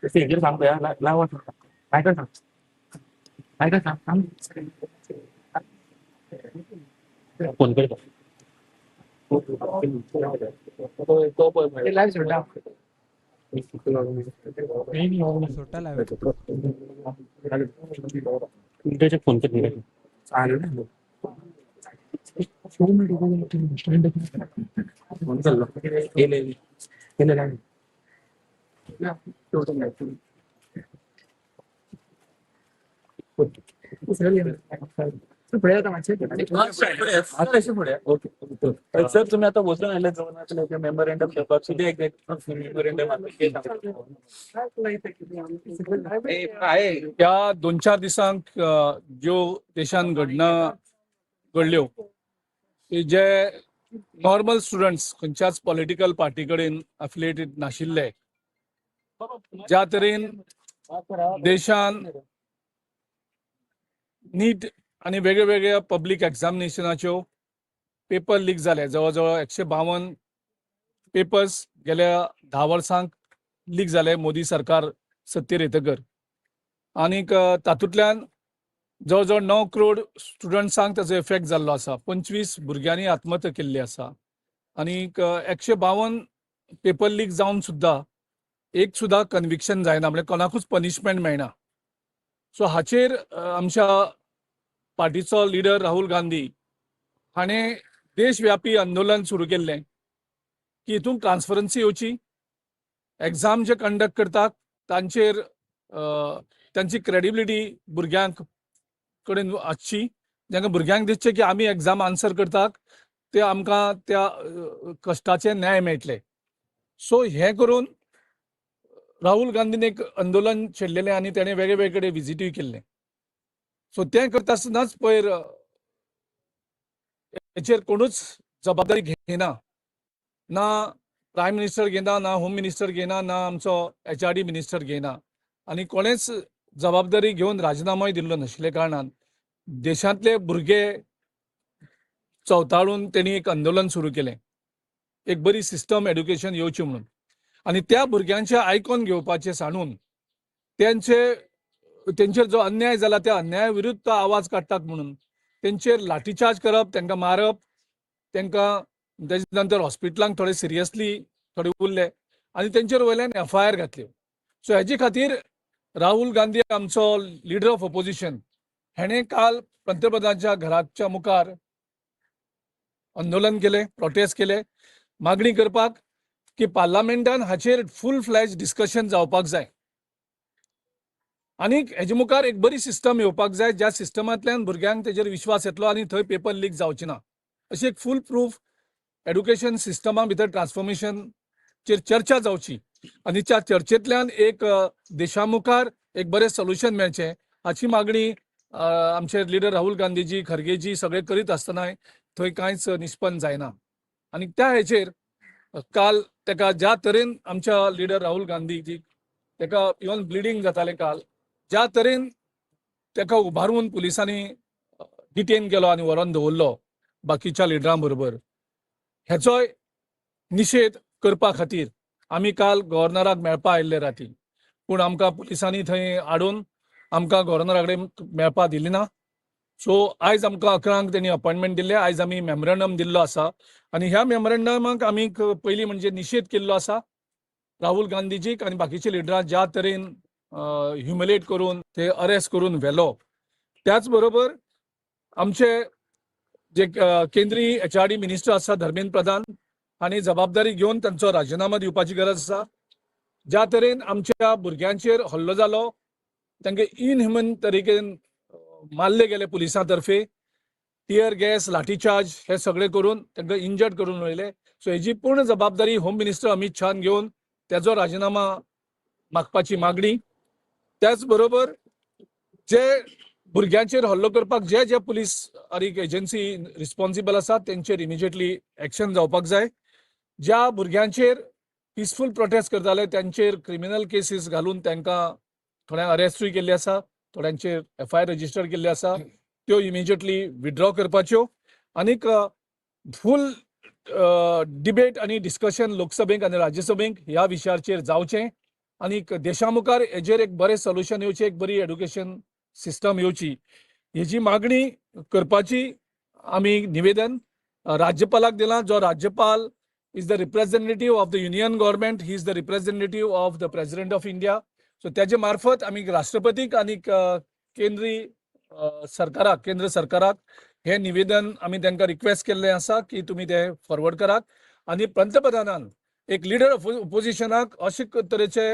स्टेजीर सांग पळया लाव मायकल सांग, मायकल सांग, सांग फोन करता. लायव्ह सोडटा. सोडटा लायव्ह. तुमच्या फोन कर. चालेल, फोन चाललो. गेले गेले. ओके सर, तुम्ही आता बसून आले जवळ मेमोरेंडम करपाक सुद्दां एक मेमोरेंडम. त्या 2-4 दिसांक ज्यो देशान घडना घडल्यो की जे नॉर्मल स्टुडंट्स खंयच्याच पॉलिटिकल पार्टी कडेन अफिलिएटेड नाशिल्ले, ज्या तरेन देशान नीट आनी वेगळे वेगळ्या पब्लीक एग्जामिनेशनाच्यो पेपर लीक जाले, जवळ जवळ 152 पेपर्स गेल्या 10 वर्सांक लीक जाले मोदी सरकार सत्तेर येतकर, आनीक तातूंतल्यान जवळ जवळ 9 करोड स्टुडंट्सांक ताचो इफेक्ट जाल्लो आसा. 25 भुरग्यांनी आत्महत्या केल्ली आसा आनीक 152 पेपर लीक जावन सुद्दां एक सुद्दां कन्विक्शन जायना, म्हणजे कोणाकूच पनिशमेंट मेळना. सो हाचेर आमच्या पार्टीचो लिडर राहुल गांधी हाणें देशव्यापी आंदोलन सुरू केल्लें की हितून ट्रान्सपरन्सी येवची, एग्जाम जे कंडक्ट करतात तांचेर तांची क्रेडिबिलिटी भुरग्यांक कडेन आसची, जांकां भुरग्यांक दिसचें की आमी एग्जाम आन्सर करतात ते आमकां त्या कश्टाचे न्याय मेळटले. सो हें करून राहुल गांधीन एक आंदोलन छेडलेलें आनी तेणें वेगळे वेगळे कडेन विजिटूय केल्लें. सो तें करता आसतनाच पयर हेचेर कोणूच जबाबदारी घेना, ना प्रायम मिनिस्टर घेना, ना होम मिनिस्टर घेना, ना आमचो HRD minister घेना, आनी कोणेच जबाबदारी घेवन राजिनामोय दिल्लो नाशिल्ल्या कारणान देशांतले भुरगे चवताळून तेणी एक आंदोलन सुरू केलें, एक बरी सिस्टम एड्युकेशन येवची म्हणून. आनी त्या भुरग्यांचें आयकोन घेवपाचें सांडून तेंचेर जो अन्याय जाला त्या अन्याया विरुद्ध तो आवाज काडटात म्हणून तेंचेर लाठीचार्ज करप, तांकां मारप, तांकां तेजे नंतर हॉस्पिटलांक थोडे सिरियसली थोडे उरले आनी तेंचेर वयल्यान FIR घातल्यो. सो हेजे खातीर राहुल गांधी आमचो लिडर ऑफ ऑपोजिशन हेणें काल पंतप्रधानाच्या घराच्या मुखार आंदोलन केलें, प्रोटेस्ट केले, मागणी करपाक की पार्लमेंटान हाचेर फूल फ्लॅज डिस्कशन जावपाक जाय आनी हेजे मुखार एक बरी सिस्टम येवपाक जाय ज्या सिस्टमांतल्यान भुरग्यांक तेजेर विश्वास येतलो आनी थंय पेपर लीक जावची ना. अशी एक फूल प्रूफ एड्युकेशन सिस्टमा भितर ट्रान्सफॉर्मेशनचेर चर्चा जावची आनी त्या चर्चेंतल्यान एक देशा मुखार एक बरें सोल्युशन मेळचें हाची मागणी आमचे लिडर राहुल गांधीजी, खरगेजी सगळे करीत आसतनाय थंय कांयच निष्पन्न जायना. आनी त्या हेचेर काल तेका ज्या तरेन आमच्या लिडर राहुल गांधीजी तेका इवन ब्लिडींग जातालें काल, ज्या तरेन तेका उबारून पुलिसांनी डिटेन केलो आनी व्हरोन दवरलो बाकीच्या लिडरां बरोबर, हेचोय निशेध करपा खातीर आमी काल गव्हर्नराक मेळपा आयिल्ले राती, पूण आमकां पुलिसांनी थंय हाडून आमकां गव्हर्नरा कडेन मेळपा दिली ना. सो आयज आमकां 11 तेणी अपॉयंटमेंट दिल्ले, आयज आमी मेमोरंडम दिल्लो आसा आनी ह्या मेमोरंडमाक आमी पयलीं म्हणजे निशेध केल्लो आसा राहुल गांधीजीक आनी बाकीचे लिडरां ज्या तरेन ह्युमिलेट करून ते अरेस्ट करून व्हेलो. त्याच बरोबर आमचे जे केंद्रीय HRD minister आसा धर्मेंद्र प्रधान हांणी जबाबदारी घेवन तांचो राजिनामो दिवपाची गरज आसा. ज्या तरेन आमच्या भुरग्यांचेर हल्लो जालो, तांकां इनह्युमन तरेन मारले गेले पुलिसां तर्फे, टियर गॅस, लाठीचार्ज हे सगळे करून तांकां इंजर्ड करून उडयले. सो हेजी पूर्ण जबाबदारी होम मिनिस्टर अमित शाहन घेवन तेजो राजिनामा मागपाची मागणी. त्याच बरोबर जे भुरग्यांचेर हल्लो करपाक जे जे पुलीस आनी एजन्सी रिस्पॉन्सिबल आसा तेंचेर इमिजिएटली एक्शन जावपाक जाय. ज्या भुरग्यांचेर पिसफूल प्रोटेस्ट करताले त्यांचेर क्रिमिनल केसीस घालून तांकां थोड्यांक अरेस्टूय केल्ले आसा, थोड्यांचेर FIR register केल्ले आसा, त्यो इमिजिएटली विड्रॉ करपाच्यो आनीक फूल डिबेट आनी डिस्कशन लोकसभेक आनी राज्यसभेक ह्या विशयाचेर जावचें आनी देशा मुखार हेजेर एक बरें सोल्युशन येवचें, एक बरी एड्युकेशन सिस्टम येवची हेजी मागणी करपाची आमी निवेदन राज्यपालाक दिलां. जो राज्यपाल is the representative of the union government, he is the representative of the President of India. So त्याचे मार्फत आमी राष्ट्रपतीक आनी केंद्रीय सरकाराक, केंद्र सरकाराक हे निवेदन आमी तांकां रिक्वेस्ट केल्लें आसा की तुमी ते फॉरवर्ड करात आनी पंतप्रधानान एक लिडर ऑफ ओपोजिशनाक अशे तरेचे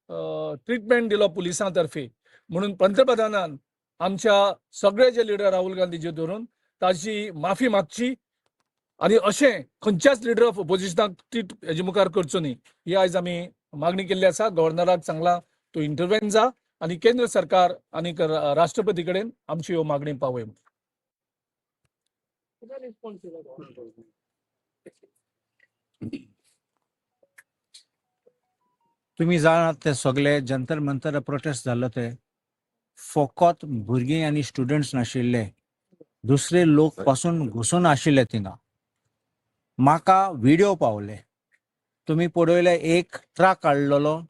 ट्रिटमेंट दिलो पुलिसां तर्फे म्हणून पंतप्रधानान आमच्या सगळे जे लिडर राहुल गांधीचे धरून ताची माफी मागची आनी अशें खंयच्याच लिडर ऑफ ओपोजिशनाक ट्रीट हेजे मुखार करचो न्ही, ही आयज आमी मागणी केल्ली आसा. गव्हर्नराक सांगलां तूं इंटरवेन जा आनी केंद्र सरकार आनी राष्ट्रपती कडेन आमची ह्यो मागणी पावय. तुमी जाणात ते सगळे जंतर मंतर प्रोटेस्ट जाल्लो ते फकत भुरगीं आनी स्टुडंट्स नाशिल्ले, दुसरे लोक पासून घुसून आशिल्ले थिंगा. म्हाका व्हिडिओ पावले, तुमी पळयले, एक ट्रक हाडलेलो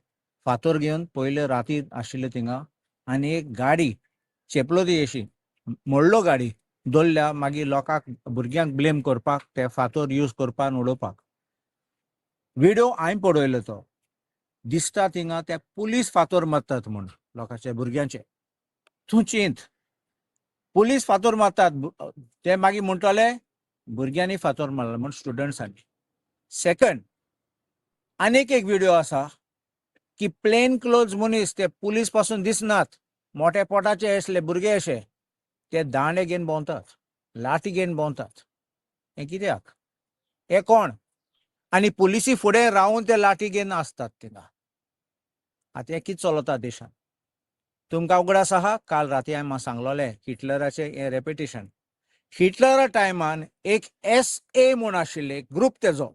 फातर घेवन पयले राती आशिल्ले थिंगा आनी एक गाडी चेपलो ती अशी मोडलो गाडी दवरल्या, मागीर लोकांक भुरग्यांक ब्लेम करपाक ते फातर यूज करपाक उडोवपाक. व्हिडिओ हांवें पळयलो, तो दिसता थिंगा ते पुलीस फातर मारतात म्हूण लोकांचे भुरग्यांचे. तूं चिंत, पुलीस फातर मारतात, ते मागीर म्हणटले भुरग्यांनी फातर मारला म्हूण स्टुडंट्सांनी. सेकंड, आनीक एक व्हिडिओ आसा की प्लेन क्लोथ मनीस ते पुलीस पासून दिसनात, मोठे पोटाचे आसले भुरगे अशे ते दांडे घेवन भोंवतात, लाठी घेवन भोंवतात. हें कित्याक, हे कोण? आनी पुलिसी फुडें रावन ते लाठी घेवन आसतात थिंगा. आतां हें कितें चलता देशांत तुमकां उगडास आहा? काल राती हांवें सांगलोलें हिटलराचें हें रेपिटेशन. हिटलरा टायमान एक एस ए म्हूण आशिल्ले ग्रूप तेजो,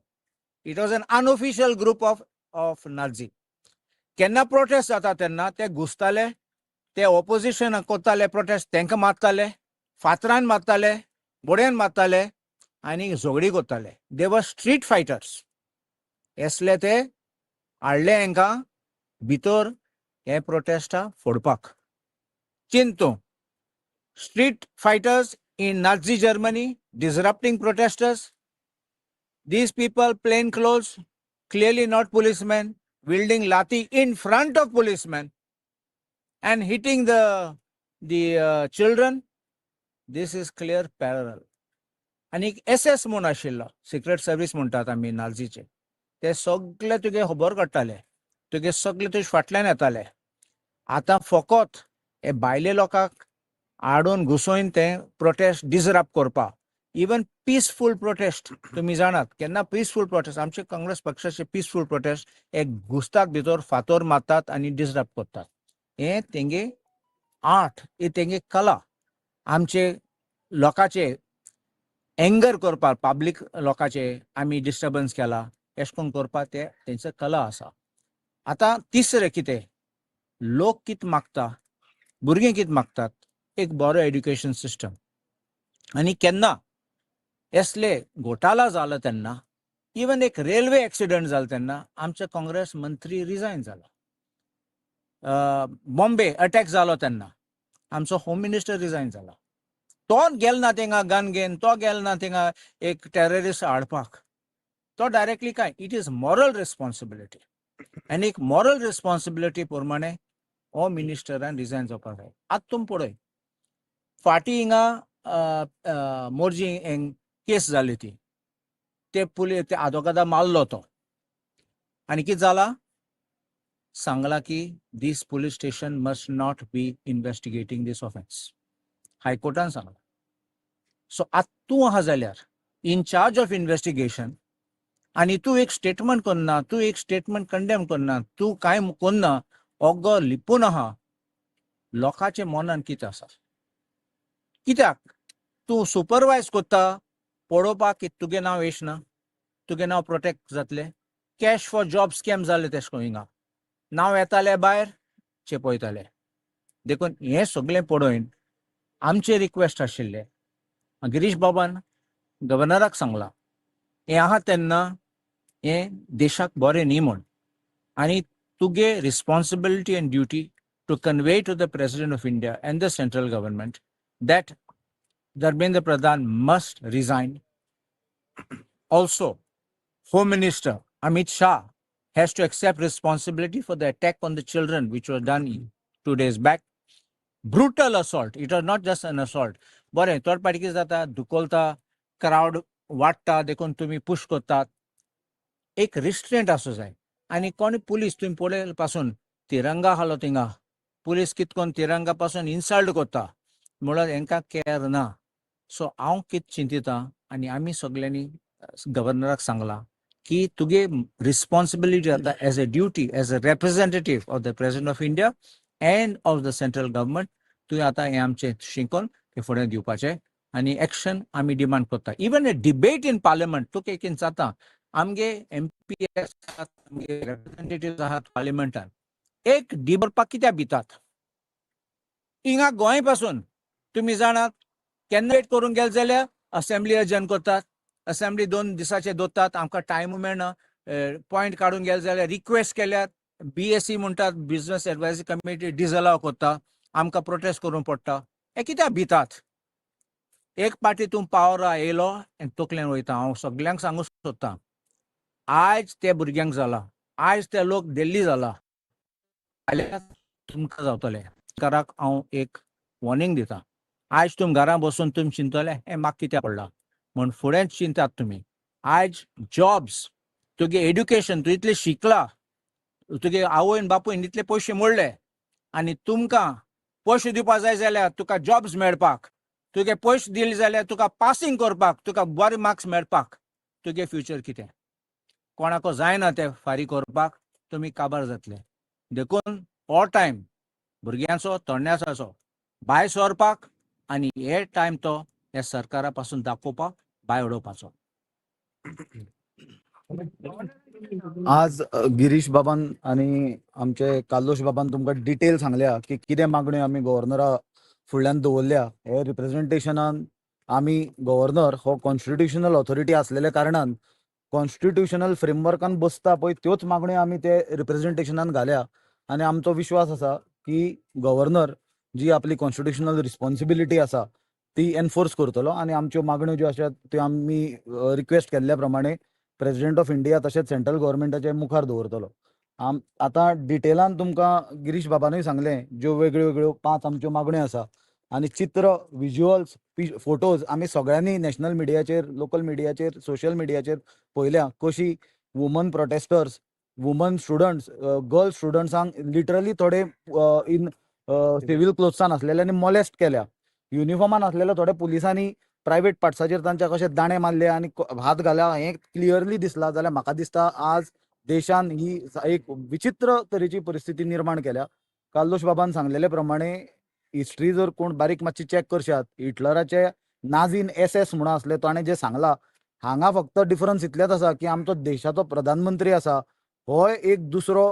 it was an unofficial group of Nazi. केन्ना प्रोटेस्ट जाता तेन्ना ते घुसताले, ते ऑपोजिशन करताले प्रोटेस्ट, तांकां मारताले, फातरान मारताले, बोडयान मारताले आनी झगडी करताले. They were street fighters. Ashleigh ते हाडले हांकां भितर हे Protista फोडपाक. चिंतू, street fighters in Nazi Germany disrupting protesters. These people, plain clothes, clearly not policemen, wielding lathi in front of policemen and hitting the children. This is clear parallel. आनी एक S S म्हूण आशिल्लो, secret service म्हणटात आमी नाझीचे, ते सगळे तुगे खबर काडटाले, तुगे सगळे तुजे फाटल्यान येताले. आतां फकत हे भायले लोकांक हाडून घुसोवन ते प्रोटेस्ट डिसरप्ट करपाक. इवन पिसफूल प्रोटेस्ट, तुमी जाणात केन्ना पिसफूल प्रोटेस्ट, आमचे काँग्रेस पक्षाचे पिसफूल प्रोटेस्ट एक घुसतात भितर, फातोर मारतात आनी डिसरप्ट करतात. हे तेंगे आर्ट, ही तेंगे कला, आमचे लोकांचे एंगर करपाक, पब्लीक लोकांचे आमी डिस्टर्बन्स केला एशें करून करपाक ते तेंचे कला आसा. आतां तिसरें कितें, लोक कितें मागता, भुरगीं कितें मागतात, एक बरो एड्युकेशन सिस्टम. आनी केन्ना असले घोटाला जालो तेन्ना, इवन एक रेल्वे एक्सिडंट जालो तेन्ना आमचे काँग्रेस मंत्री रिजायन जाला. बॉम्बे अटॅक जालो तेन्ना आमचो होम मिनिस्टर रिजायन जाला. तो गेल ना थिंगा गन घेवन, तो गेल ना थिंगा एक टेररिस्ट हाडपाक, तो डायरेक्टली काय, it is moral responsibility. आनी एक मॉरल रिस्पॉन्सिबिलिटी प्रमाणे हो मिनिस्टरान रिजायन जावपाक जाय. आतां तुमी पळय, फाटीं हिंगा मोरजी केस जाली ती, ते पुलीस ते आदोगादा मारलो तो, आनी कितें जाला, सांगला की this police station must not be investigating this offence, हायकोर्टान सांगला. सो आतां तूं आहा जाल्यार इन चार्ज ऑफ इन्वेस्टिगेशन आनी तूं एक स्टेटमेंट करना, तूं एक स्टेटमेंट कंडेम करना, तूं कांय करना, ओगो लिपून आहा, लोकांच्या मनान कितें आसा? कित्याक तूं सुपरवायज करता पळोवपाक की तुगे नांव येशना, तुगे नांव प्रोटेक्ट जातलें? कॅश फॉर जॉब स्कॅम जालें तेश करून हिंगा नांव येतालें भायर, चेपयताले. देखून हें सगळें पळोवन आमचें रिक्वेस्ट आशिल्लें, गिरीश बाबान गव्हर्नराक सांगलां. हें आहा तेन्ना हें देशाक बरें न्ही म्हूण. आनी तुगे responsibility and duty to convey to the President of India and the central government that Dharmendra Pradhan must resign. Also, Home Minister Amit Shah has to accept responsibility for the attack on the children, which was done 2 days back. Brutal assault. It was not just an assault. बरें, थोडे पाटी कितें जाता, धुकोलता, crowd वाडटा देखून तुमी push करतात. एक रिस्ट्रेंट आसूं जाय. आनी कोणी पुलीस तुमी पळयले पासून तिरंगा हालो थिंगा, पुलीस कित कोन्न तिरंगा पासून इन्सल्ट करता, म्हणल्यार हेंकां कॅर ना. सो हांव कितें चिंतिता आनी आमी सगल्यांनी गव्हर्नराक सांगलां की तुगे रिस्पॉन्सिबिलिटी आतां as a duty, as a representative of the President of India and of the central government, तुवें आतां हें आमचें शिकोवन तें फुडें दिवपाचें आनी एक्शन आमी डिमांड करता. Even a debate in parliament. तुका एक जाता, आमगे एमपी आसात, आमगे रेप्रेझेंटेटिव्ह आहात पार्लिमेंटान, एक डिबेट करपाक कित्याक भितात? हिंगा गोंय पासून तुमी जाणात, केन्ना वेट करूंक गेले जाल्यार असेंब्ली अजर्न करतात, असेंब्ली 2 दिसाचे दवरतात, आमकां टायमूय मेळना. पॉयंट काडून गेले जाल्यार, रिक्वेस्ट केल्यार बीएसी म्हणटात, बिझनस एडवायजरी कमिटी डिसअलाव करता, आमकां प्रोटेस्ट करूंक पडटा. हे कित्याक भितात? एक पाटी तूं पावर येयलो आनी तकलेन वयता. हांव सगल्यांक सांगूंक सोदतां, आयज ते भुरग्यांक जाला, आयज ते लोक दिल्ली जाला, फाल्यां तुमकां जावतले. सरकाराक हांव एक वॉर्निंग दिता, आयज तुमी घरा बसून तुमी चिंततले हें म्हाका कित्याक पडलां म्हूण, फुडें चिंतात तुमी. आयज जॉब्स, तुगे एड्युकेशन, तूं इतलें शिकला, तुगे आवयन बापूयन इतले पयशे मोडले आनी तुमकां पयशे दिवपा जाय जाल्यार तुका जॉब्स मेळपाक, तुगे पयशे दिले जाल्यार तुका पासिंग करपाक, तुका बरे मार्क्स मेळपाक, तुगे फ्युचर कितें? कोणाको जायना ते फारीक करपाक, तुमी काबार जातले. देखून हो टायम भुरग्यांचो, तरणाट्यांचो भायर सरपाक आनी हे टायम तो ह्या सरकारा पासून दाखोवपाक, भायर उडोवपाचो. आज गिरीश बाबान आनी आमचे कार्लोश बाबान तुमकां डिटेल सांगल्या की कितें मागण्यो आमी गव्हर्नरा फुडल्यान दवरल्या. हे रिप्रेझेंटेशनान आमी गव्हर्नर हो कॉन्स्टिट्युशनल ऑथॉरिटी आसलेल्या कारणान कॉन्स्टिट्युशनल फ्रेमवर्कान बसता पळय, त्योच मागण्यो आमी ते रिप्रेझेंटेशनान घाल्या. आनी आमचो विश्वास आसा की गव्हर्नर जी आपली कॉन्स्टिट्युशनल रिस्पॉन्सिबिलिटी आसा ती एनफोर्स करतलो आनी आमच्यो मागण्यो ज्यो आसात त्यो आमी रिक्वेस्ट केल्ल्या प्रमाणे प्रेसिडेंट ऑफ इंडिया तशेंच सेंट्रल गव्हर्मेंटाच्या मुखार दवरतलो. आम आतां डिटेलान तुमकां गिरीश बाबानूय सांगलें, ज्यो वेगळ्यो वेगळ्यो पांच आमच्यो मागण्यो आसा आनी चित्र, विज्युअल्स, फोटोज आमी सगळ्यांनी नॅशनल मिडियाचेर, लोकल मिडियाचेर, सोशल मिडियाचेर पळयल्या, कशी woman protesters, woman students, girl स्टुडंट्सांक लिटरली थोडे इन सिवील क्लोथ्सान आसलेल्यांनी मोलेस्ट केल्या. युनिफॉर्मान आसलेल्या थोड्या पुलिसांनी प्रायवेट पार्ट्साचेर तांच्या कशे दाणे मारले आनी हात घाल्या, हें क्लियरली दिसला. जाल्यार म्हाका दिसता आज देशान ही एक विचित्र तरेची परिस्थिती निर्माण केल्या. कार्लोश बाबान सांगलेले प्रमाणे हिस्ट्री जर कोण बारीक मातशी चॅक करशात, हिटलराचे नाझीन एस एस म्हणून आसले, ताणें जें सांगलां, हांगा फक्त डिफरन्स इतलेच आसा की आमचो देशाचो प्रधानमंत्री आसा होय एक दुसरो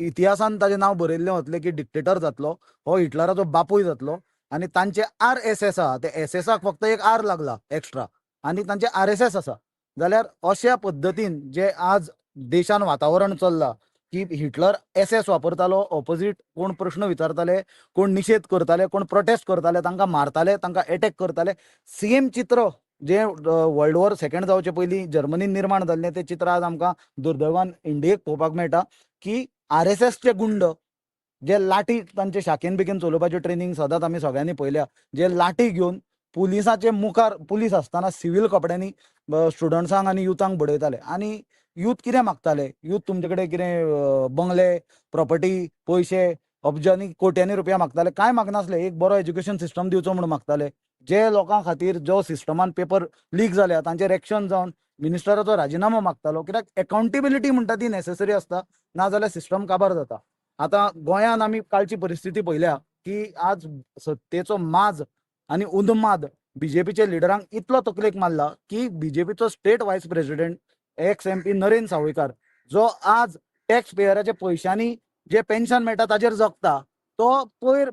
इतिहासान ताजें नांव बरयल्लें वतलें की डिक्टेटर जातलो, हो हिटलराचो बापूय जातलो. आनी तांचे आर एस एस आहा, ते एस एसाक फक्त एक आर लागला एक्स्ट्रा आनी तांचे आर एस एस आसा. जाल्यार अश्या पद्दतीन जे आज देशान वातावरण चल्लां की हिटलर एस एस वापरतालो, ऑपोजीट कोण प्रश्न विचारताले, कोण निशेध करताले, कोण प्रोटेस्ट करताले, तांकां मारताले, तांकां एटॅक करताले. सेम चित्र जें वर्ल्ड वॉर सेकंड जावचे पयलीं जर्मनीन निर्माण जाल्लें, तें चित्र आज आमकां दुर्दैवान इंडियेक पळोवपाक मेळटा की आर एस एसचे गुंड जे लाठी तांचे शाखेन बिकेन चलोवपाचे ट्रेनींग सदांच आमी सगळ्यांनी पळयल्या, जे लाठी घेवन पुलिसाचे मुखार, पुलीस आसतना सिवील कपड्यांनी स्टुडंट्सांक आनी युथांक बडयताले. आनी यूथ कितें मागताले? यूथ तुमचे कडेन कितें बंगले, प्रॉपर्टी, पयशे, अब्जांनी कोट्यांनी रुपया मागताले? कांय मागनासले. एक बरो एज्युकेशन सिस्टम दिवचो म्हणून मागताले. जे लोकां खातीर जो सिस्टमान पेपर लीक जाल्या तांचेर एक्शन जावन मिनिस्टराचो राजिनामो मागतालो, कित्याक एकाउंटेबिलिटी म्हणटा ती नेसेसरी आसता, नाजाल्यार सिस्टम काबार जाता. आतां गोंयांत आमी कालची परिस्थिती पळयल्या की आज सत्तेचो माज आनी उन्माद बीजेपीच्या लिडरांक इतलो तकलेक मारला की बीजेपीचो state vice president, ex MP Naren Sawaikar, जो आज टॅक्स पेयराच्या पयशांनी जे पेन्शन मेळटा ताजेर जगता, तो पयर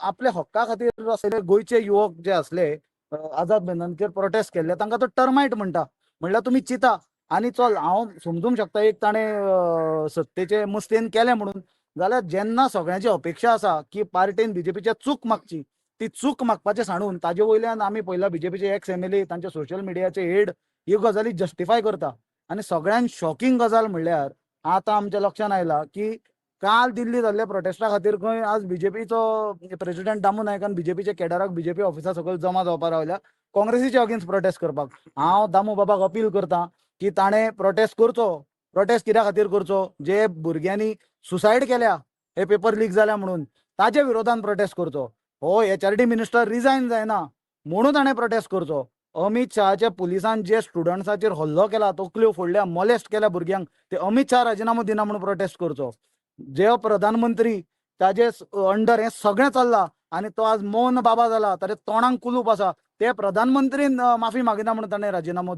आपल्या हक्का खातीर आसले गोंयचे युवक जे आसले, आझाद मैदानाचेर प्रोटेस्ट केल्ले, तांकां तो टर्मायट म्हणटा. म्हणल्यार तुमी चिंता. आनी चल हांव समजूंक शकता एक ताणें सत्तेचे मस्तेन केलें म्हणून, जाल्यार जेन्ना सगळ्यांची अपेक्षा आसा की पार्टेन बीजेपीच्या चूक मागची, ती चूक मागपाचें सांडून ताजे वयल्यान आमी पयला बीजेपीचे एक्स एमएलए तांच्या सोशल मिडियाचे हेड ह्यो गजाली जस्टिफाय करता. आनी सगळ्यान शॉकिंग गजाल म्हणल्यार आतां आमच्या लक्षान आयला की काल दिल्ली जाल्ल्या प्रोटेस्टा खातीर खंय आज बीजेपीचो प्रेसिडेंट दामू नायकान बीजेपीच्या केडराक बीजेपी ऑफिसा सकयल जमा जावपा रावल्या काँग्रेसीच्या अगेन्स्ट प्रोटेस्ट करपाक. हांव दामू बाबाक अपील करता की ताणें प्रोटेस्ट करचो. प्रोटेस्ट कित्या खातीर करचो? जे भुरग्यांनी सुसायड केल्या हे पेपर लीक जाल्या म्हणून ताजे विरोधान प्रोटेस्ट करचो. हो एचआरडी मिनिस्टर रिजायन जायना म्हणून ताणें प्रोटेस्ट करचो. अमित शहाच्या पुलिसान जे स्टुडंट्साचेर हल्लो केला, तकल्यो फोडल्या, मोलेस्ट केल्या भुरग्यांक, ते अमित शहा राजिनामो दिना म्हणून प्रोटेस्ट करचो. जे प्रधानमंत्री ताजे अंडर हें सगळें चल्लां आनी तो आज मौन बाबा जाला, ताजे तोंडाक कुलूप आसा, ते प्रधानमंत्रीन माफी मागिना म्हणून ताणें राजिनामो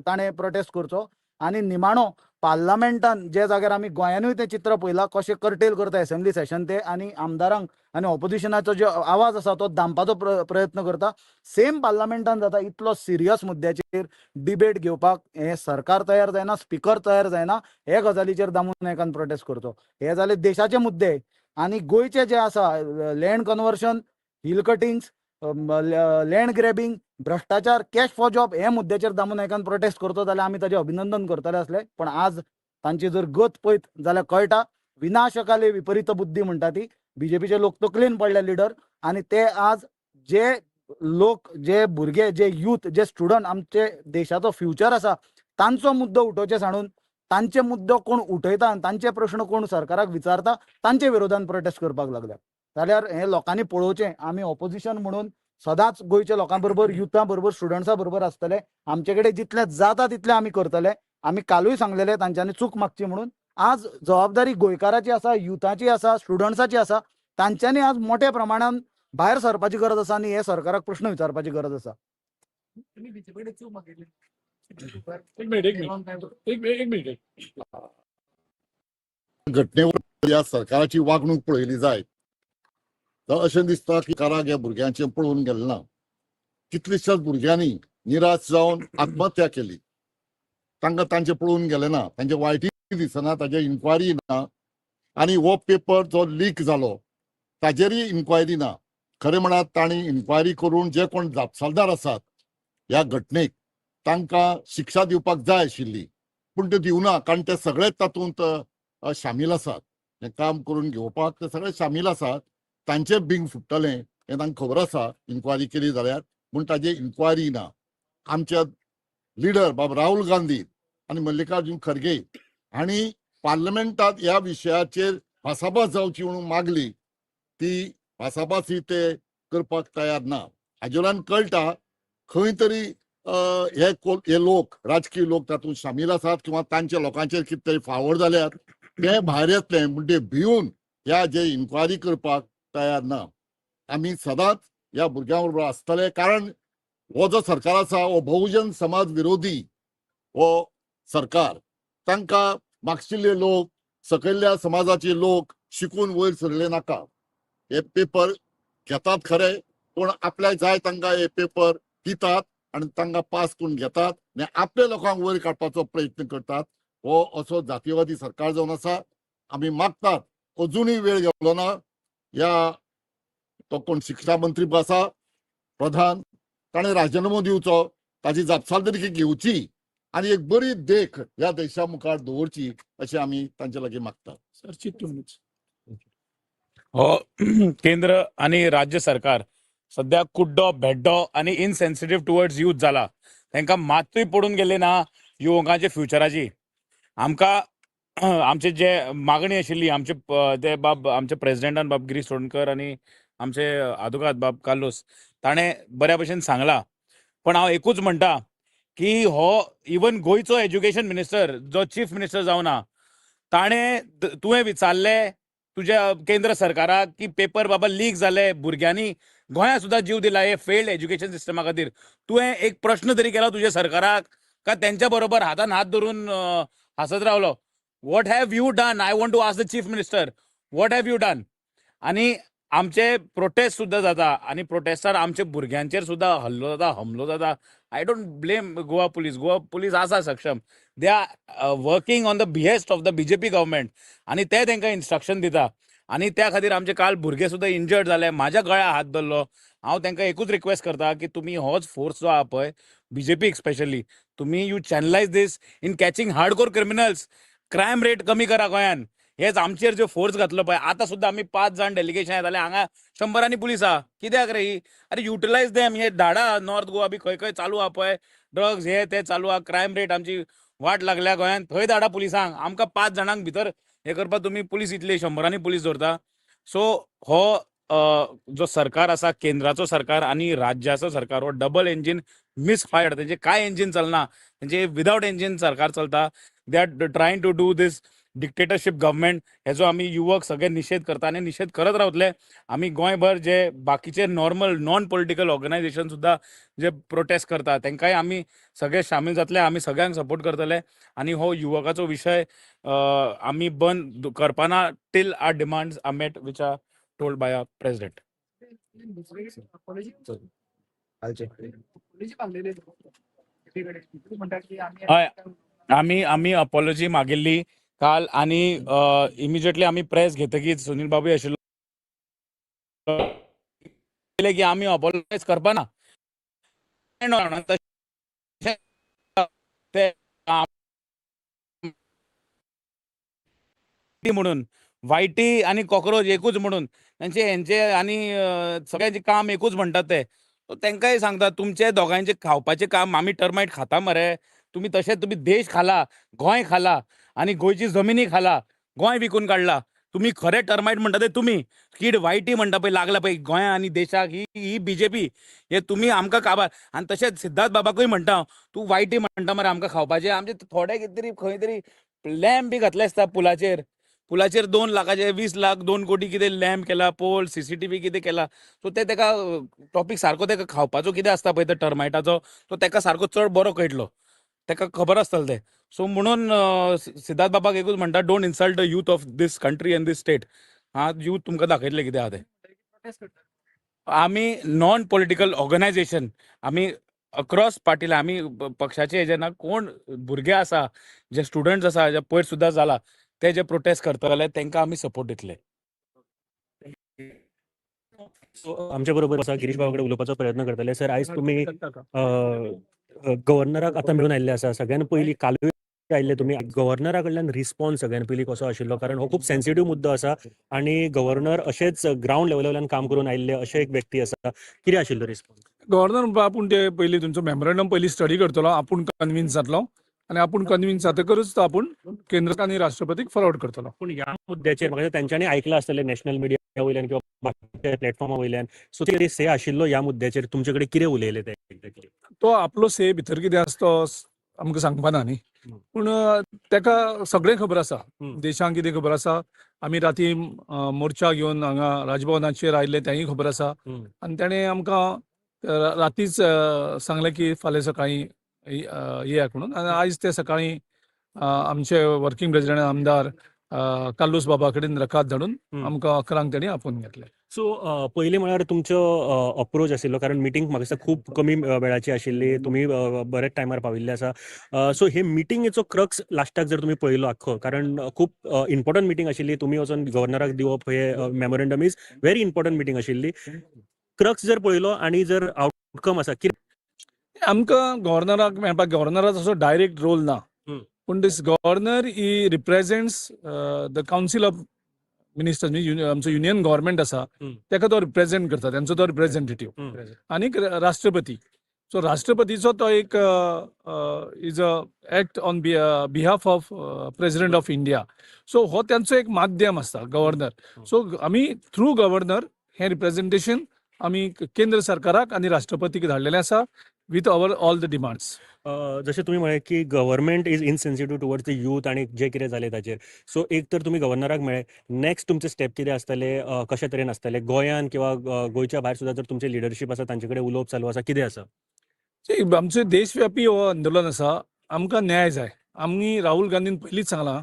ताणें प्रोटेस्ट करचो. आनी निमाणो पार्लमेंटान जे जाग्यार आमी गोंयानूय तें चित्र पळयलां कशें कर्टेल करता एसेंब्ली सेशन ते आनी आमदारांक आनी ऑपोजिशनाचो जो आवाज आसा तो दामपाचो प्रयत्न करता, सेम पार्लमेंटान जाता. इतलो सिरियस मुद्द्याचेर डिबेट घेवपाक हें सरकार तयार जायना, स्पिकर तयार जायना, हे गजालीचेर दामू नायकान प्रोटेस्ट करचो. हे जाले देशाचे मुद्दे. आनी गोंयचे जे आसा land conversion, hill cuttings, land grabbing, भ्रष्टाचार, कॅश फॉर जॉब हे मुद्द्याचेर दामू नायकान प्रोटेस्ट करचो जाल्यार आमी ताजें अभिनंदन करतले आसले. पण आज तांची जर गत पळयत जाल्यार कळटा विनाशकाले विपरीत बुद्धी म्हणटा ती. बीजेपीचे लोक तकलेन पडले लिडर आनी ते आज जे लोक, जे भुरगे, जे यूथ, जे स्टुडंट आमचे देशाचो फ्युचर आसा तांचो मुद्दो उठोवचे सांडून तांचे मुद्दो कोण उठयता आनी तांचे प्रश्न कोण सरकाराक विचारता तांचे विरोधान प्रोटेस्ट करपाक लागल्या. जाल्यार हें लोकांनी पळोवचें. आमी ऑपोजिशन म्हणून सदांच गोंयच्या लोकां बरोबर, युथा बरोबर, स्टुडंट्सां बरोबर आसतले. आमचे कडेन जितलें जाता तितलें आमी करतले. आमी कालूय सांगलेले तांच्यांनी चूक मागची म्हणून. आज जबाबदारी गोंयकाराची आसा, युथाची आसा, स्टुडंट्साची आसा. तांच्यांनी आज मोठ्या प्रमाणान भायर सरपाची गरज आसा आनी हे सरकाराक प्रश्न विचारपाची गरज आसा. एक मिनिट, एक मिनिट, एक मिनिट. घटनेवर ह्या सरकाराची वागणूक पळयली जायत तर अशें दिसता की सरकाराक ह्या भुरग्यांचें पळोवन गेलें ना. कितलीशाच भुरग्यांनी निराश जावन आत्महत्या केली. तांकां तांचें पळोवन गेलें ना, तांचें वायटय दिसना, ताजेर इन्क्वायरी ना. आनी हो पेपर जो लीक जालो ताजेरय इन्क्वायरी ना. खरें म्हळ्यार तांणी इन्क्वायरी करून जे कोण जापसालदार आसात ह्या घटनेक तांकां शिक्षा दिवपाक जाय आशिल्ली, पूण ते दिवना, कारण ते सगळेच तातूंत शामील आसात. हें काम करून घेवपाक ते सगळे शामील आसात. तांचें बिंग फुट्टलें हें तांकां खबर आसा इन्क्वायरी केली जाल्यार, पूण ताजी इन्क्वायरी ना. आमच्या लिडर बाब राहुल गांधी आनी मल्लिकार्जुन खरगे हांणी पार्लमेंटात ह्या विशयाचेर भासाभास जावची म्हणून मागली, ती भासाभास ही ते करपाक तयार ना. हाजे वयल्यान कळटा खंय तरी हे लोक, राजकीय लोक तातूंत शामील आसात किंवा तांच्या लोकांचेर कितें तरी फावर जाल्यात ते भायर येतले म्हण ते भिवन ह्या जे इन्क्वायरी करपाक तयार ना. आमी सदांच ह्या भुरग्यां बरोबर आसतले, कारण हो जो सरकार आसा हो बहुजन समाज विरोधी हो सरकार. तांकां मागशिल्ले लोक, सकयल्ल्या समाजाचे लोक शिकून वयर सरले नाका. हे पेपर घेतात खरे, पूण आपल्याक जाय तांकां हे पेपर दितात आनी तांकां पास करून घेतात आनी आपल्या लोकांक वयर काडपाचो प्रयत्न करतात. हो असो जातीवादी सरकार जावन आसा. आमी मागतात अजुनूय वेळ गेलो ना, ह्या तो कोण शिक्षा मंत्री आसा प्रधान, ताणें राजिनामो दिवचो, ताजी जापसालदारकी घेवची आनी एक बरी देख ह्या देशा मुखार दवरची अशें आमी तांचे लागीं मागतात. Sir, 2 minutes. हो केंद्र आनी राज्य सरकार सद्या कुड्डो, भेड्डो आनी इनसेन्सिटीव टुवर्ड्स यूथ जाला. तांकां मात्तूय पडून गेल्ले ना युवकांच्या फ्युचराची. आमकां आमचे जे मागणी आशिल्ली, आमचे ते बाब आमचे प्रेजिडेंटान बाब गिरीश चोडणकर आनी आमचे आदोगाद बाब कार्लोस ताणें बऱ्या भशेन सांगलां. पण हांव एकूच म्हणटा की हो इवन गोंयचो एज्युकेशन मिनिस्टर जो चीफ मिनिस्टर जावना, ताणें तुवें विचारलें तुज्या केंद्र सरकाराक की पेपर बाबा लीक जाले, भुरग्यांनी गोंयांत सुद्दां जीव दिला हे फेल्ड एज्युकेशन सिस्टमा खातीर, तुवें एक प्रश्न तरी केला तुज्या सरकाराक का तेंच्या बरोबर हातान हात धरून हांसत रावलो? What have you done? I want to ask the chief minister, what have you done? आनी आमचे प्रोटेस्ट सुद्दां जाता आनी प्रोटेस्टार आमचे भुरग्यांचेर सुद्दां हल्लो जाता, हमलो जाता. I don't blame Goa Police. Goa Police आसा सक्षम. They are working on the behest of the BJP government आनी ते तांकां इन्स्ट्रक्शन दिता आनी त्या खातीर आमचे काल भुरगे सुद्दां इंजर्ड जाले. म्हाज्या गळ्या हात धरलो. हांव तांकां एकूच रिक्वेस्ट करता की तुमी होच फोर्स जो आहा पळय, बीजेपीक स्पेशली, तुमी you channelize this in catching hardcore criminals. Crime rate कमी करा गोंयान. हेच आमचेर जो फोर्स घातलो पळय, आतां सुद्दां आमी पांच जाण डेलिगेशन येताले, हांगा शंबरांनी पुलीस आहा. कित्याक रे ही? अरे, युटिलायज देम. हे धाडा नॉर्थ गोवा बी खंय खंय चालू आहा पळय, ड्रग्स हे ते चालू आहा, क्रायम रेट आमची वाट लागल्या गोंयांत, थंय धाडा पुलिसांक. आमकां पांच जाणांक भितर हे करपाक तुमी पुलीस इतले शंबरांनी पुलीस दवरता. सो हो जो सरकार आसा, केंद्राचो सरकार आनी राज्याचो सरकार, हो डबल इंजीन मिसफायर्ड. तेंचे कांय इंजीन चलना, तेंचे विदाउट इंजीन सरकार चलता. They are trying to do this dictatorship government. हेजो आमी युवक सगळे निशेध करता आनी निशेध करत रावतले. आमी गोंयभर जे बाकीचे नॉर्मल नॉन पॉलिटिकल ऑर्गनायझेशन सुद्दां जे प्रोटेस्ट करता, तांकांय आमी सगळे सामील जातले. आमी सगळ्यांक सपोर्ट करतले आनी हो युवकाचो विशय आमी बंद करपाना till our demands are met, which are told by our president. कालचे. हय, आमी अपॉलॉजी मागिल्ली काल आनी इमिजिएटली आमी प्रेस घेतकीच सुनील बाबूय आशिल्लो की आमी अपॉलॉजायज करपाना. तशें ते म्हणून वायटी आनी कॉक्रोच एकूच म्हणून तांचे हेंचे आनी सगळ्यांचे काम एकूच म्हणटात ते. सो तांकांय सांगता, तुमचे दोगांयचे खावपाचें काम, आमी टर्मायट खाता मरे तुमी. तशेंच तुमी देश खाला, गोंय खाला आनी गोंयची जमिनी खाला, गोंय विकून काडला तुमी. खरे टर्मायट म्हणटा ते तुमी. कीड वायटी म्हणटा पळय लागला पळय गोंया आनी देशाक, ही ही बीजेपी. हे तुमी आमकां काबार. आनी तशेंच सिद्धार्थ बाबाकूय म्हणटा हांव, तूं वायटी म्हणटा मरे आमकां खावपाचें. आमचे थोडे कितें तरी खंय तरी लॅम्प बी घातले आसता पुलाचेर. पुलाचेर 2 लाखाचे, 20 लाख, 2 कोटी कितें लॅम्प केला, पोल, सीसीटीव्ही कितें केला. सो ते तेका टॉपीक सारको तेका खावपाचो कितें आसता पळय तो टर्मायटाचो, तो तेका सारको चड बरो कळटलो, तेका खबर आसतलें तें. सो म्हणून सिद्धार्थ बाबाक एकूच म्हणटा, don't insult the youth of this country and this state. हा, यूथ तुमकां दाखयतले कितें आहा तें. आमी नॉन पॉलिटिकल ऑर्गनायझेशन, आमी अक्रॉस पार्टीला, आमी पक्षाचे हेजे ना. कोण भुरगे आसा, जे स्टुडंट्स आसा, जे पयर सुद्दां जाला, ते जे प्रोटेस्ट करतले तांकां आमी सपोर्ट दितले. सो आमच्या बरोबर आसा गिरीश बाबा कडेन उलोवपाचो प्रयत्न करतले. सर, आयज तुमी गव्हर्नराक आतां मेळून आयिल्ले आसा. सगळ्यान पयलीं कालूय आयिल्ले तुमी. गव्हर्नरा कडल्यान रिस्पॉन्स सगळ्यान पयलीं कसो आशिल्लो? कारण हो खूब सेन्सिटीव मुद्दो आसा आनी गव्हर्नर अशेच ग्रावंड लेवला वयल्यान काम करून आयिल्ले अशे एक व्यक्ती आसा. कितें आशिल्लो रिस्पॉन्स? गव्हर्नर म्हणपा, आपूण ते पयलीं तुमचो मेमोरंडम पयलीं स्टडी करतलो, आपूण कन्विन्स जातलो आनी आपूण कन्विन्स जातकरूच तो आपूण केंद्र आनी राष्ट्रपतीक फॉरवर्ड करतलो. पूण ह्या मुद्द्याचेर म्हाका दिसता तेंच्यांनी आयकलां आसतलें नॅशनल मिडिया वयल्यान किंवा बाकीच्या प्लॅटफॉर्मा वयल्यान. सो ते से आशिल्लो ह्या मुद्द्याचेर, तुमचे कडेन कितें उलयले ते एक्झॅक्टली? तो आपलो से भितर कितें आसा तो आमकां सांगपा ना न्ही, पूण तेका सगळें खबर आसा. देशांक कितें खबर आसा, आमी राती मोर्चा घेवन हांगा राजभवनाचेर आयिल्ले तेंय खबर आसा. आनी तेणें आमकां रातीच सांगलें की फाल्यां सकाळीं येयात म्हणून. आनी आयज ते सकाळीं आमचे वर्किंग प्रेसिडेंट आमदार कार्लूस बाबा कडेन रकाद धाडून आमकां 11 कांक तेणी आपोवन घेतले. सो पयलीं म्हळ्यार तुमचो अप्रोच आशिल्लो, कारण मिटींग म्हाका दिसता खूब कमी वेळाची आशिल्ली, तुमी बरेच टायमार पाविल्ले आसा. सो हे मिटिंगेचो क्रक्स लास्टाक जर तुमी पळयलो आख्खो, कारण खूब इम्पॉर्टंट मिटींग आशिल्ली, तुमी वचोन गव्हर्नराक दिवप हे memorandum is very important meeting आशिल्ली. क्रक्स जर पळयलो आनी जर आउटकम आसा कितें? आमकां गव्हर्नराक मेळपाक गव्हर्नराचो असो डायरेक्ट रोल ना, पूण this governor he represents the council of ministers. आमचो युनियन गव्हर्मेंट आसा, तेका तो रिप्रेझेंट करता, तेंचो तो रिप्रेझेंटेटीव. आनीक राष्ट्रपती, सो राष्ट्रपतीचो तो एक is a act on behalf of President of India. So हो तेंचो एक माध्यम आसता गव्हर्नर. सो आमी थ्रू गव्हर्नर हें रिप्रेझेंटेशन आमी केंद्र सरकाराक आनी राष्ट्रपतीक धाडलेलें आसा with our all the demands. जशें तुमी म्हळें की government is insensitive towards the youth आनी जे कितें जालें ताचेर, सो एक तर तुमी गव्हर्नराक मेळ्ळे, नेक्स्ट तुमचे स्टेप कितें आसतले, कशे तरेन आसतले? गोंयान किंवा गोंयच्या भायर सुद्दां जर तुमचें लिडरशीप आसा, तांचे कडेन उलोवप चालू आसा, कितें आसा? See, आमचें देशव्यापी हो आंदोलन आसा. आमकां न्याय जाय. आमी राहुल गांधीन पयलींच सांगलां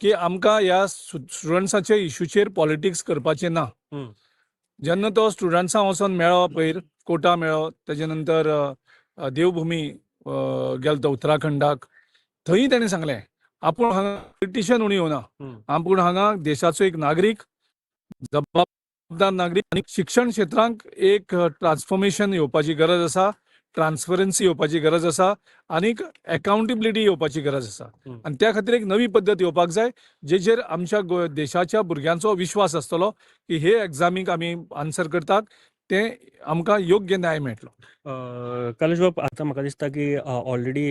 की आमकां ह्या स्टुडंट्साच्या इशूचेर पॉलिटिक्स करपाचें ना. जेन्ना तो स्टुडंट्सां वचोन मेळ्ळो पयर कोटा मेळ्ळो, तेजे नंतर देवभुमी गेलो तो उत्तराखंडाक, थंय तेणें सांगलें आपूण हांगा पॉलिटिशियन म्हणून येवना, आपूण हांगा देशाचो एक नागरीक, जबाबदार नागरीक आनी शिक्षण क्षेत्रांक एक ट्रान्सफॉर्मेशन येवपाची गरज आसा, ट्रान्सपरन्सी येवपाची गरज आसा आनीक एकाउंटेबिलिटी येवपाची गरज आसा. आनी त्या खातीर एक नवी पद्दत येवपाक जाय जेचेर आमच्या देशाच्या भुरग्यांचो विश्वास आसतलो की हे एग्जामीक आमी आन्सर करतात ते आमकां योग्य न्याय मेळटलो. कालेश बाब, आतां म्हाका दिसता की ऑलरेडी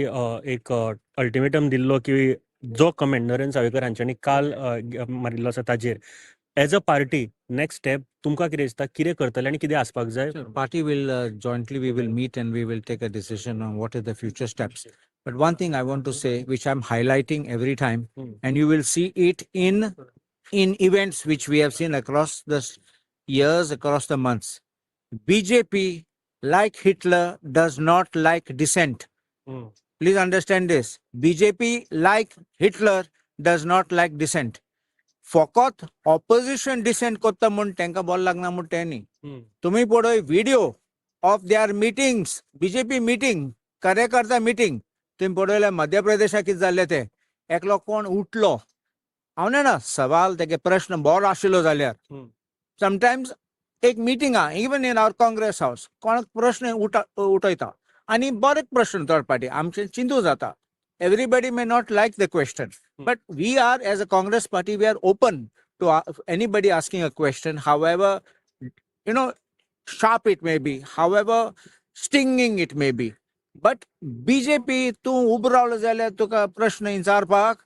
एक अल्टिमेटम दिल्लो की जो कमेंट नरेंद्र सावयकर हांच्यांनी काल मारिल्लो आसा ताजेर as a party next step तुमकां कितें दिसता, कितें करतले आनी कितें आसपाक जाय? Party will jointly we will meet and we will take a decision on what is the future steps. But one thing I want to say, which I'm highlighting every time, and you will see it in events which we have seen across the years, across the months. BJP, like Hitler, does not like dissent. Please understand this. BJP, like Hitler, does not like dissent. फकत opposition decent करता म्हूण तांकां बरो लागना म्हूण तें न्ही. तुम्ही पळय video of their meetings, BJP meeting, कार्यकर्ता मिटींग तुम्ही पळयल्या मध्य प्रदेशाक कितें जाल्लें तें. एकलो कोण उठलो, हांव जाणा सवाल तेगे प्रश्न बरो आशिल्लो जाल्यार, समटायम्स एक मिटींग आहा, even in our Congress house, कोणाक प्रश्न उठयता आनी बरे प्रश्न थर्ड पार्टी आमचें चिंतू जाता. Everybody may not like the question, but we are, as a Congress party, we are open to anybody asking a question, however sharp it may be, however stinging it may be. But BJP, तूं उबो रावलो जाल्यार तुका प्रश्न विचारपाक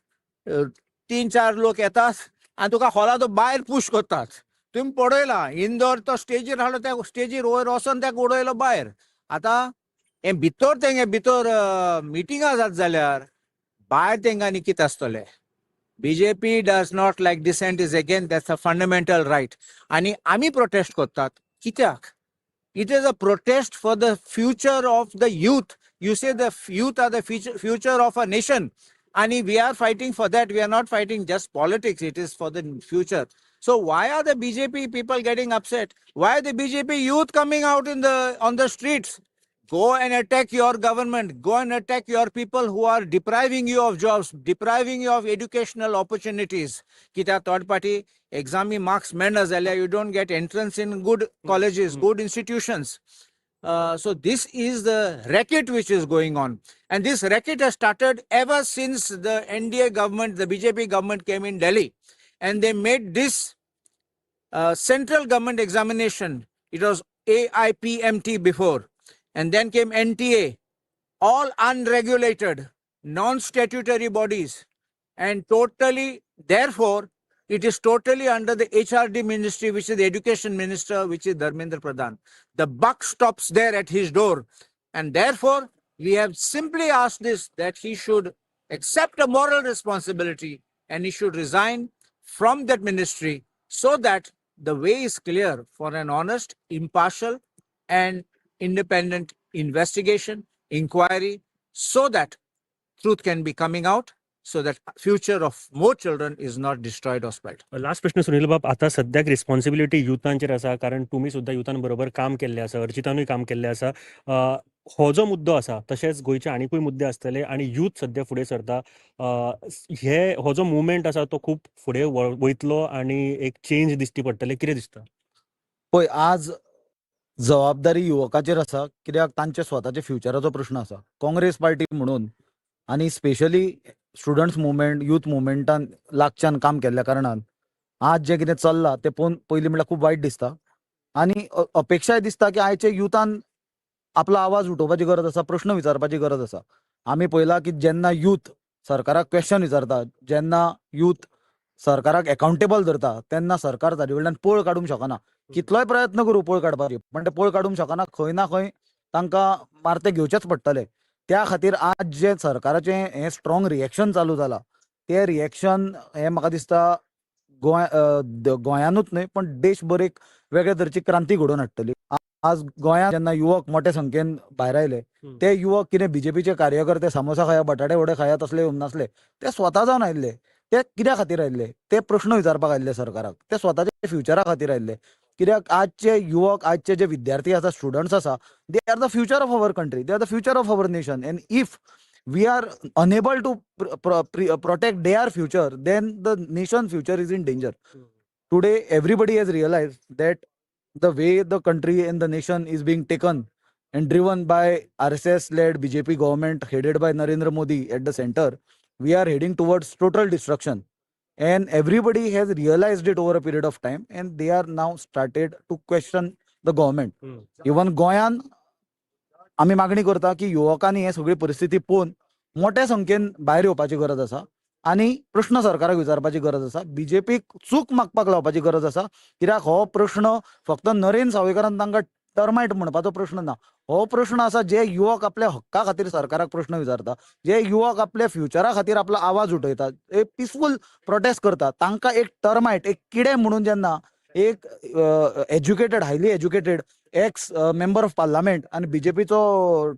तीन चार लोक येतात आनी तुका हॉलाचो भायर पूश करतात. तुमी पळयला इंदोर, तो स्टेजीर हाडलो, त्या स्टेजीर वयर वचोन ताका उडयलो भायर. आतां हें भितर तेंगे भितर मिटिंगां जात जाल्यार भायर तेंकां आनी कितें आसतलें? BJP does not like dissent is again, that's a fundamental right. आनी आमी प्रोटेस्ट करतात कित्याक? It is a protest for the future of the youth. You say the youth are the future of a nation. And we are fighting for that. We are not fighting just politics. It is for the future. So why are the BJP people getting upset? Why are the BJP youth coming out in the on the streets? Go and attack your government. Go and attack your people who are depriving you of jobs, depriving you of educational opportunities. कित्याक third party एग्जामी marks मेळना जाल्यार you don't get entrance in good colleges, good institutions. So this is the racket which is going on. And this racket has started ever since the NDA government, the BJP government came in Delhi. And they made this central government examination. It was AIPMT before. And then came NTA, all unregulated, non-statutory bodies. And totally, therefore, it is totally under the HRD ministry, which is the education minister, which is Dharmendra Pradhan. The buck stops there at his door. And therefore, we have simply asked this, that he should accept a moral responsibility and he should resign from that ministry so that the way is clear for an honest, impartial, and independent investigation, inquiry, so that truth can be coming out, so that future of more children is not destroyed or spoiled. Last प्रश्न सुनील बाब, आतां सद्याक responsibility युथांचेर आसा, कारण तुमी सुद्दां युथान बरोबर काम केल्लें आसा, अर्जितानूय काम केल्लें आसा. हो जो मुद्दो आसा तशेंच गोंयचे आनिकूय मुद्दे आसतले आनी यूथ सद्या फुडें सरता, हे हो जो मुवमेंट आसा तो खूब फुडें वयतलो आनी एक चेंज दिश्टी पडटले, कितें दिसता? पळय, आज जबाबदारी युवकाचेर आसा, कित्याक तांचे स्वताचे फ्युचराचो प्रश्न आसा. काँग्रेस पार्टी म्हणून आनी स्पेशली स्टुडंट्स मुवमेंट, युथ मुवमेंटान लागच्यान काम केल्ल्या कारणान आज जें कितें चल्लां तें पळोवन पयलीं म्हणल्यार खूब वायट दिसता आनी अपेक्षाय दिसता की आयचे युथान आपलो आवाज उठोवपाची गरज आसा, प्रश्न विचारपाची गरज आसा. आमी पळयलां की जेन्ना यूथ सरकाराक क्वेश्चन विचारता, जेन्ना यूथ सरकाराक एकाउंटेबल धरता, तेन्ना सरकार ताजे कडल्यान पळ काडूंक शकना. कितलोय प्रयत्न करूं पळ काडपाची, पण ते पळ काडूंक शकना. खंय ना खंय तांकां मारते घेवचेच पडटले. त्या खातीर आज जें सरकाराचें हें स्ट्रॉंग रिएक्शन चालू जालां, तें रिएक्शन हें म्हाका दिसता गोंय गोंयानूच न्हय पण देशभर एक वेगळे तरेची क्रांती घडोवन हाडटली. आज गोंयांत जेन्ना युवक मोठे संख्येन भायर आयले, ते युवक कितें बीजेपीचे कार्यकर्ते सामोसा खाया, बटाटे वडे खाया तसले येवंक नासले. ते स्वता जावन आयिल्ले. ते कित्या खातीर आयिल्ले? ते प्रश्न विचारपाक आयिल्ले सरकाराक. ते स्वताच्या फ्युचरा खातीर आयिल्ले. कित्याक आजचे युवक, आजचे जे विद्यार्थी आसा, स्टुडंट्स आसा, they are the future of our country, they are the future of our nation. And if we are unable to protect their future, then the nation future is in danger. Today everybody has realized that the way the country and the nation is being taken and driven by RSS led BJP government headed by Narendra Modi at the center, we are heading towards total destruction. And everybody has realized it over a period of time, and they are now started to question the government. Even गोंयान आमी मागणी करता की युवकांनी हे सगळी परिस्थिती पळोवन मोठ्या संख्येन भायर येवपाची गरज आसा आनी प्रश्न सरकाराक विचारपाची गरज आसा, बीजेपीक चूक मागपाक लावपाची गरज आसा. कित्याक हो प्रश्न फक्त नरेंद्र सावयकारान तांकां टर्मायट म्हणपाचो प्रश्न ना. हो प्रश्न आसा जे युवक आपल्या हक्का खातीर सरकाराक प्रश्न विचारता, जे युवक आपल्या फ्युचरा खातीर आपलो आवाज उठयता, एक पिसफूल प्रोटेस्ट करता, तांकां एक टर्मायट, एक किडे म्हणून जेन्ना एक educated, highly educated ex member of parliament आनी बीजेपीचो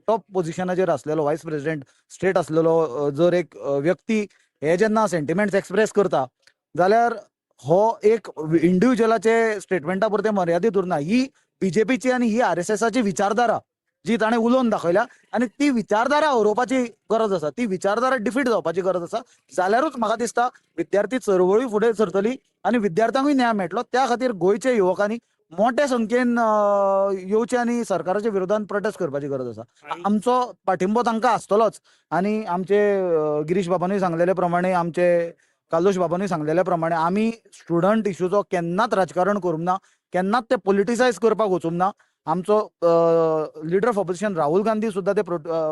टॉप पोझिशनाचेर आसलेलो वायस प्रेसिडेंट स्टेट आसलेलो जर एक व्यक्ती हे जेन्ना सेंटिमेंट्स एक्सप्रेस करता जाल्यार हो एक इंडिव्हिज्युअलाचे स्टेटमेंटा पुरते मर्यादीत उरना. ही बीजेपीची आनी ही आरएसएसाची विचारधारा जी ताणें उलोवन दाखयल्या आनी ती विचारधारा हरोवपाची गरज आसा, ती विचारधारा डिफीट जावपाची गरज आसा. जाल्यारूच म्हाका दिसता विद्यार्थी चळवळी फुडें सरतली आनी विद्यार्थ्यांकूय न्याय मेळटलो. त्या खातीर गोंयच्या युवकांनी मोठ्या संख्येन येवचे आनी सरकाराच्या विरोधात प्रोटेस्ट करपाची गरज आसा. आमचो पाठिंबो तांकां आसतलोच आनी आमचे गिरीश बाबानूय सांगलेले प्रमाणे, आमचे कार्लोश बाबानूय सांगलेले प्रमाणे, आमी स्टुडंट इशूचो केन्नाच राजकारण करूंक ना, केन्नाच ते पॉलिटिसायज करपाक वचूंक ना. आमचो leader of opposition Rahul Gandhi सुद्दां ते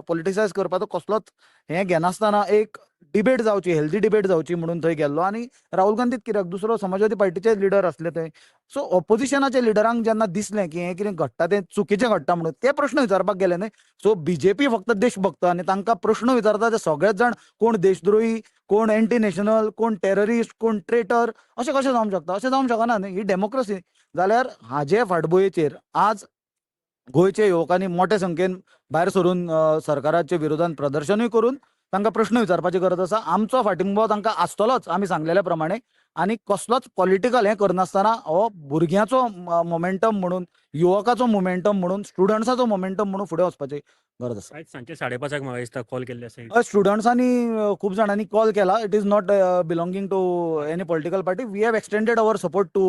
पॉलिटिसायज करपाचो कसलोच हें घेनासतना एक डिबेट जावची, हेल्दी डिबेट जावची म्हणून थंय गेल्लो. आनी राहुल गांधीत कित्याक, दुसरो समाजवादी पार्टीचे लिडर आसले थंय. सो ऑपोजिशनाच्या लिडरांक जेन्ना दिसलें की हें कितें घडटा तें चुकीचें घडटा म्हणून ते प्रश्न विचारपाक गेले न्हय. सो बीजेपी फक्त देशभक्त आनी तांकां प्रश्न विचारता ते सगळेच जाण कोण देशद्रोही, कोण एंटी नॅशनल, कोण टेररिस्ट, कोण ट्रेटर, अशें कशें जावंक शकता? अशें जावंक शकना न्ही. ही डेमोक्रेसी. जाल्यार हाजे फाटभुंयेचेर आज गोंयच्या युवकांनी मोठ्या संख्येन भायर सरून सरकाराच्या विरोधात प्रदर्शनूय करून तांकां प्रश्न विचारपाची गरज आसा. आमचो फाटिंबो तांकां आसतलोच आमी सांगलेल्या प्रमाणे आनी कसलोच पॉलिटिकल हें करनासतना हो भुरग्यांचो मोमेंटम म्हणून, युवकाचो मोमेंटम म्हणून, स्टुडंट्साचो मोमेंटम म्हणून फुडें वचपाची गरज आसा. आयज सांजचे 5:30 म्हाका दिसता कॉल केल्ले आसा. हय, स्टुडंट्सांनी खूब जाणांनी कॉल केला. It is not belonging to any political party. We have extended our support to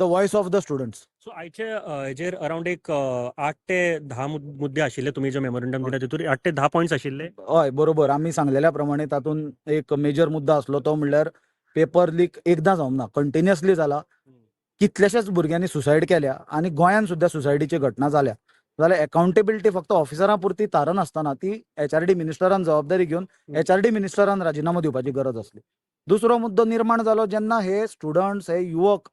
the voice of the students. So आयचे हेजेर अरावंड एक 8 ते 10 मुद्दे आशिल्ले. तुमी जो मेमोरंडम दिला तितूर 8 ते 10 पॉयंट्स आशिल्ले. हय, बरोबर. आमी सांगलेल्या प्रमाणे तातूंत एक मेजर मुद्दो आसलो तो म्हणल्यार पेपर लीक एकदां जावंक ना, कंटिन्युअसली जाला. कितल्याश्याच भुरग्यांनी सुसायड केल्या आनी गोंयांत सुद्दां सुसायडीची घटना जाल्या. जाल्यार अकाउंटेबिलिटी फक्त ऑफिसरां पुरती थारनासतना ती एचआरडी मिनिस्टरान जबाबदारी घेवन एचआरडी मिनिस्टरान राजिनामो दिवपाची गरज आसली. दुसरो मुद्दो निर्माण जालो जेन्ना हे स्टुडंट्स, हे युवक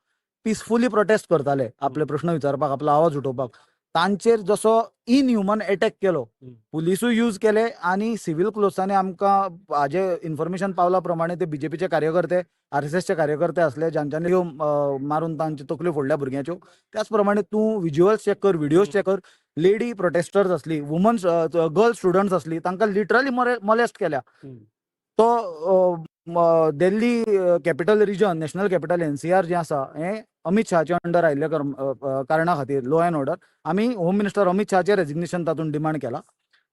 पिसफुली प्रोटेस्ट करताले आपले प्रश्न विचारपाक, आपलो आवाज उठोवपाक, तांचेर जसो इनह्युमन एटॅक केलो, पुलिसूय यूज केले आनी सिव्हिल क्लोथ्सांनी. आमकां हाजे इन्फॉर्मेशन पावला प्रमाणे ते बीजेपीचे कार्यकर्ते, आरएसएसचे कार्यकर्ते आसले, ज्यांच्यांनी ह्यो मारून तांच्यो तकल्यो फोडल्या भुरग्यांच्यो. त्याच प्रमाणे तूं विज्युअल्स चॅक कर, व्हिडियोज चॅक कर. लेडी प्रोटेस्टर्स आसली, वुमन्स, गर्ल स्टुडंट्स आसली, तांकां लिटरली मोलेस्ट केल्या. तो दिल्ली capital region, national capital, NCR जें आसा, हें अमित शहाच्या अंडर आयिल्ल्या कारणा खातीर लॉ अँड ऑर्डर आमी होम मिनिस्टर अमित शहाचें रेजिग्नेशन तातूंत डिमांड केला.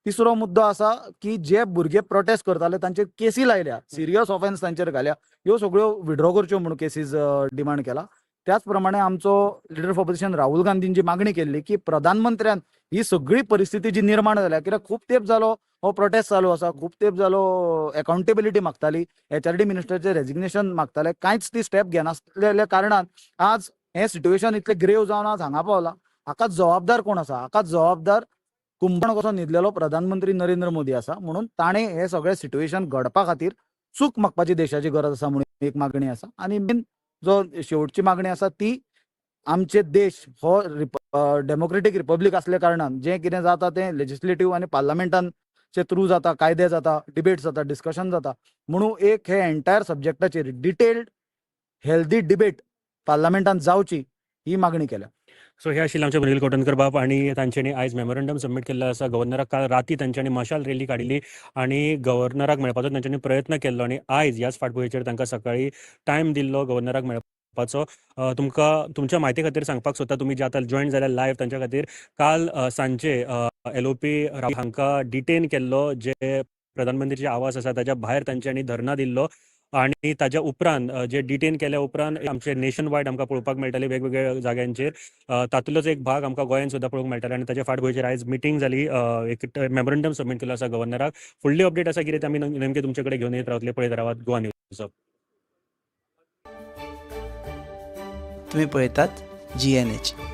तिसरो मुद्दो आसा की जे भुरगे प्रोटेस्ट करताले तांचेर केसी लायल्या, सिरियस ऑफेन्स तांचेर घाल्या, ह्यो सगळ्यो विड्रॉ करच्यो म्हणून केसीज डिमांड केला. त्याच प्रमाणे आमचो लिडर ऑफ ऑपोजिशन राहुल गांधींची मागणी केल्ली की प्रधानमंत्र्यान ही सगळी परिस्थिती जी निर्माण जाल्या, कित्याक खूब तेंप जालो हो प्रोटेस्ट चालू आसा, खूब तेंप जालो अकाउंटेबिलिटी मागताली, एचआरडी मिनिस्टरचे रेजिग्नेशन मागताले, कांयच ती स्टेप घेनासलेल्या कारणान आज हें सिट्युएशन इतलें ग्रेव जावन आज हांगा पावला. हाका जबाबदार कोण आसा? हाका जबाबदार कुंभकर्ण कसो न्हिदलेलो प्रधानमंत्री नरेंद्र मोदी आसा. म्हणून ताणें हें सगळें सिट्युएशन घडपा खातीर चूक मागपाची देशाची गरज आसा म्हणून एक मागणी आसा. आनी मेन जो शेवटची मागणी आसा ती आमचे देश हो डेमोक्रेटीक रिपब्लीक असल्या कारणान जें कितें जाता तें लेजिस्लेटीव आनी पार्लमेंटान चे थ्रू जाता, कायदे जाता, डिबेट जाता, डिस्कशन जाता. म्हणून एक हे एंटायर सब्जेक्टाचेर डिटेल्ड हेल्दी डिबेट पार्लमेंटान जावची ही मागणी केल्या. सो हे आशिल्ले आमचे प्रनिल कोटणकर बाब आणि तांच्यांनी आयज मेमोरंडम सबमीट केल्लो आसा गव्हर्नराक. काल राती तांच्यांनी मशाल रॅली काडिल्ली आणि गव्हर्नराक मेळपाचो तांच्यांनी प्रयत्न केल्लो आणि आयज ह्याच फाटभुंयेचेर तांकां सकाळी टायम दिल्लो गव्हर्नराक मेळपाचो. जावपाचो. तुमकां तुमच्या म्हायती खातीर सांगपाक सोदता, तुमी जे आतां जॉयन जाल्या लायव्ह तांच्या खातीर, काल सांजे एलओपी हांकां डिटेन केल्लो, जे प्रधानमंत्रीचे आवास आसा ताच्या भायर तांच्यांनी धरना दिल्लो आनी ताच्या उपरांत जे डिटेन केल्या उपरांत आमचे नेशन वायड आमकां पळोवपाक मेळटाले वेगवेगळ्या जाग्यांचेर. तातूंतलोच एक भाग आमकां गोंयांत सुद्दां पळोवंक मेळटाले आनी ताच्या फाटभुंयेचेर आयज मिटींग जाली, एक मेमोरंडम सबमीट केलो आसा गव्हर्नराक. फुडली अपडेट आसा कितें ते आमी नेमके तुमचे कडेन घेवन येत रावतले. पळयत रावात गोवा न्यूज. तुम्ही पळयतात GNH.